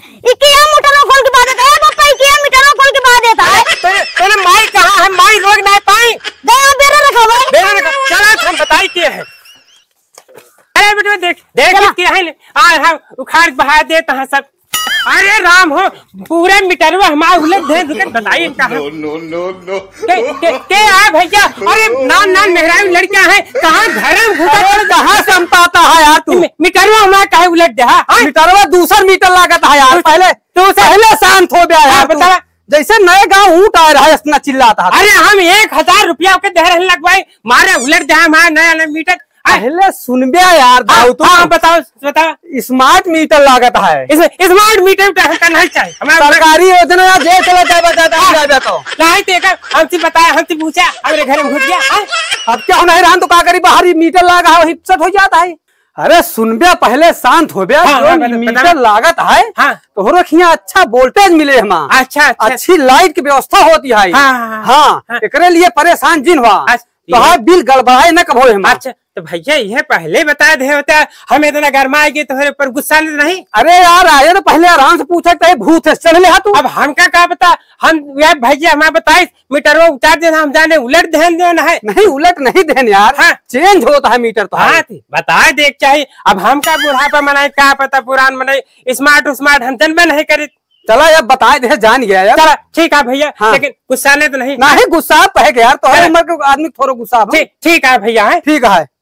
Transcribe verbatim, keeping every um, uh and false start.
ई के मीटरवा खोल के बात देता है, पापा, ई के मीटरवा खोल के बात देता है। अरे, तोरे, तोरे माई कहाँ है? माई रोक ना पाई। दे, आप बेरा रखा हुआ है। बेरा रखा, चला, हम बताई के है। अरे बेटवा, देख, देख, चला। के है ले। आ, हाँ, उखाड़ के बहा देता है सब। अरे राम हो, पूरे मीटरवा हमार उलट दे, रुके, बताई इनका हम। No, no, no, no। के, के, के आ भैया? अरे नान नान मेहरारू लड़का है, कहाँ घर में घुसा अरे कहाँ से हम पाता है यार तू? मी-, मीटरवा हमार काहे उलट दे, हाँ? हाँ? मीटरवा दूसर मीटर लागत है यार। तू, पहले, तू से पहले शांत हो गया यार हाँ, तू। बता। जैसे नए गांव ऊंट आ रहा है, इतना चिल्लाता है। अरे हम एक हजार रुपया के दे रहे लगवाई, मारे उलट दे हमार नया नया मीटर। हाँ। पहले सुनबे यार, हाँ, दाऊ तू। हाँ, बताओ, बताओ। स्मार्ट मीटर लागत है। इसमें स्मार्ट मीटर का, का नहीं चाहिए। हमारा सरकारी योजना या जे चला जाए, बता, बता, हाँ। जाए, बताओ। नहीं, तो एकर हमसे बताया, हमसे पूछा, हमरे घर में घुस गया, हाँ? अब क्या होना है, रान तो का करी, बाहर ही मीटर लागा है, हिपसट हो जाता है। अरे सुनबे, पहले शांत होबे, हाँ, जो हाँ, बता, मीटर बता। लागत है, हाँ। तोहरो खिया अच्छा वोल्टेज मिले हमा। अच्छा, अच्छा। अच्छी लाइट की व्यवस्था होती है। हाँ, हाँ, हाँ। हाँ, हाँ। एकरे लिए परेशान जिन हुआ। अच्छा, तोहार ये बिल गड़बड़ाए न कभो हमा। अच्छा, तो भैया, ये पहले बता दे होता, हम इतना गरमा आएंगे, तोहरे ऊपर गुस्सा नहीं। अरे यार, आए तो पहले आराम से पूछा, कहे भूत है, चढ़ ले हा तू। अब हमका का पता, हम, यार भैया, हमारे बताइस, मीटरवा उतार देना, हम जाने उलट देन देन है। नहीं, उलट नहीं देन यार, हाँ। चेंज होता है मीटर तो। हाँ, है। तो बता दे के चाहिए। अब हमका बुढ़ापा मनाई, का पता पुरान मनाई, स्मार्ट स्मार्ट हम जनबे नहीं करी। चला, अब बताए दे, जान गया यार। चला, ठीक है भैया, हाँ। लेकिन गुस्सा नहीं तो नहीं। नहीं, गुस्सा आप कहे के यार, तोहरे चला। उम्र के आदमी थोड़ा गुस्सा आप। ठीक, ठीक है भैया, है। ठीक है।